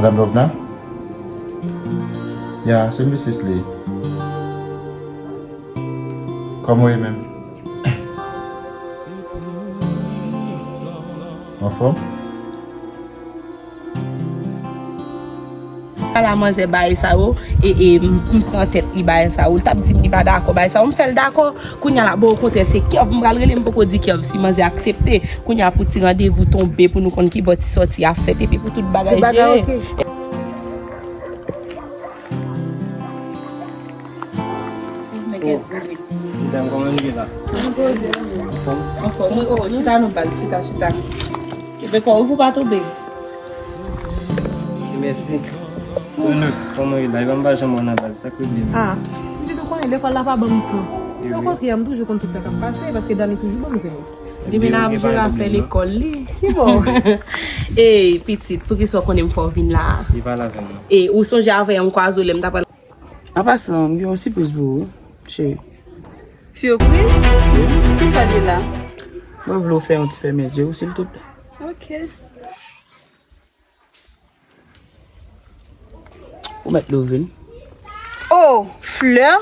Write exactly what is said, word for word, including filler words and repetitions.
Madam Lovna? Ya, se Misis Lee. Kòman w ye menm? Anfòm? Ala manzè bay sa yo, e, e, m, m pran tèt li bay sa yo. L t ap di m li pa dakò bay sa yo. M fè l dakò. Kounye a la, bon, okontrè, se Kèv m pral rele, m poko di Kèv si manzè aksepte. Kounye a pou ti randevou tonbe, pou nou konn ki bò ti sòti a fèt, epi pou tout bagay jere. Medam, kòman nou ye la? Anfòm? Anfòm, wi. Oh, chita non baz, chita, chita. Kenbe kò w pou pa tonbe. Ok, mèsi. Yunus, kòman ye la? Epa m pa janm wè w nan baz, sa k rive menm? Ah, pitit, ou konnen lekòl la pa ban m tan. Okontrè, m toujou konn tout sa k ap pase, paske Dani toujou ban m zen. Li menm ap jere afè lekòl li. Ki bò? Ey, pitit, poukisa w konnen m fè w vin la a? Li pale avè m non. E, ou sonje avè yon kwazo lè m t ap pral. An pasan, m gen yon sipriz pou ou, cheri. Sipriz? Wi. Kisa li la? Mwen vle w fè yon ti fèmen zye w, siltouplè. Ok. Ou mèt leve l. Oh, flè?